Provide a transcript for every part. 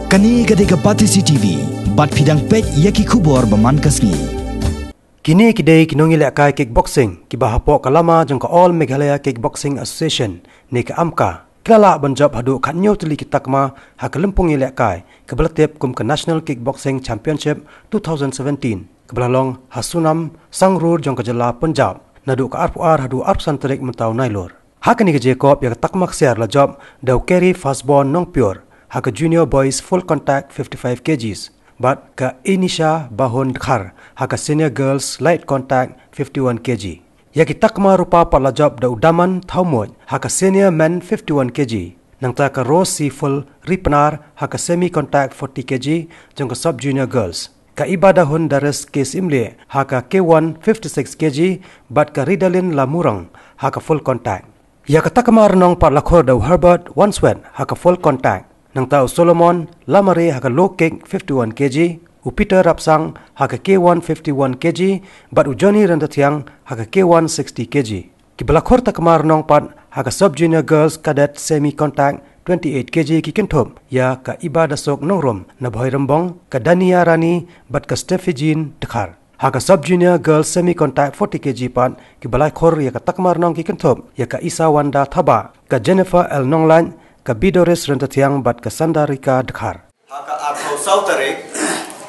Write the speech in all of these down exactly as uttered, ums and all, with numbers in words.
Kane ka dei ka Batesi T V, bad phi dang peit ïa ki khubor ba man ka sngi. Kine ki dei ki nongïalehkai kickboxing kiba hapoh ka lama jong ka All Meghalaya Kickboxing Association ne ka AMKA. Ki la lah ban jop haduh khathynñiew tylli ki takma ha ka lympung ïalehkai kaba la tip kum ka National Kickboxing Championship two thousand seventeen, kaba la long ha Sunam, Sangrur jong ka jylla Punjab, naduh ka arphew ar haduh arphew san tarik mynta u Nailur. Ha kane ka jingïakop ïa ka takma ksiar la jop da u Kerry Firstborn Nongpyiur ha ka Junior Boys Full Contact fifty-five kilograms, bad ka Inisha Bahun Dkhar ha ka Senior Girls Light Contact fifty-one kilograms. Ïa ki takma rupa pat la jop da u Daman Thawmuid ha ka Senior Men fifty-one kilograms, nangta ka Rose Siful Ripnar ha ka Semi Contact forty kilograms jong ka Sub Junior Girls, ka Ibadahun Daris K Simlieh ha ka K one fifty-six kilograms, bad ka Ridalin Lamurang ha ka Full Contact. Ïa ka takma rnong pat la khur da u Herbert Wanswet ha ka Full Contact, nangta u Solomon Lamare ha ka Low Kick fifty-one kilograms, u Peter Rapsang ha ka K one fifty-one kilograms, bad u Johnny Rentathiang ha ka K one sixty kilograms. Kiba la khur takma rnong pat ha ka Sub Junior Girls Cadet Semi Contact twenty-eight kilograms ki kynthup ïa ka Ibadasuk Nongrum na Bhoirymbong, ka Dania Rani bad ka Steffi Jean Dkhar. Ha ka Sub Junior Girls Semi Contact forty kilograms pat, kiba la khur ïa ka takma rnong ki kynthup ïa ka Isa Wanda Thabah, ka Jennifer L Nonglait, ka Bidoris Rentathiang bad ka Sandarika Dkhar. Ha ka arphew saw tarik,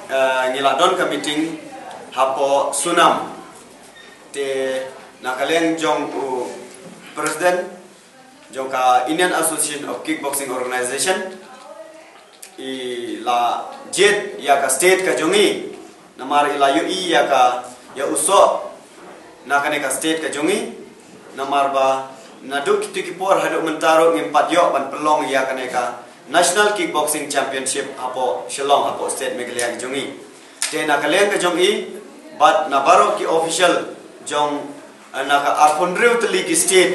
eh, ngi la don ka meeting hapoh Sunam. Te na ka liang jong u President jong ka Indian Association of Kickboxing Organization, i la jied ïa ka state ka jong i, namar i la ïohi ïa ka, ïa u soh na kane ka state ka jong i, namar ba naduh kito ki por haduh mynta ruh ngim pat ïoh ban pynlong ïa kane ka National Kickboxing Championship hapoh Shillong, hapoh state Meghalaya ka jong i. Te na ka liang ka jong i bad na baroh ki official jong, eh, na ka arphew hynriew tylli ki state,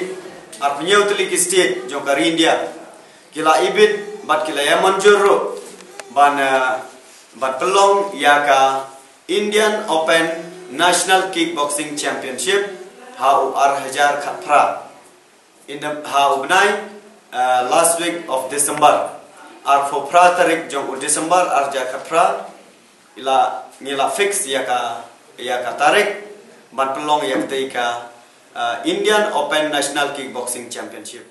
arphew hynñiew tylli ki state jong ka ri India, ki la ibit bad ki la ïa mynjur ruh ban, eh, ban pynlong ïa ka Indian Open National Kickboxing Championship ha u ar hajar khatphra. In the, ha u bnai, eh, last week of December, arphew phra tarik jong u December ar hajar khatphra, i la, ngi la fix ïa ka, ïa ka tarik ban pynlong ïa katei ka, eh, Indian Open National Kickboxing Championship.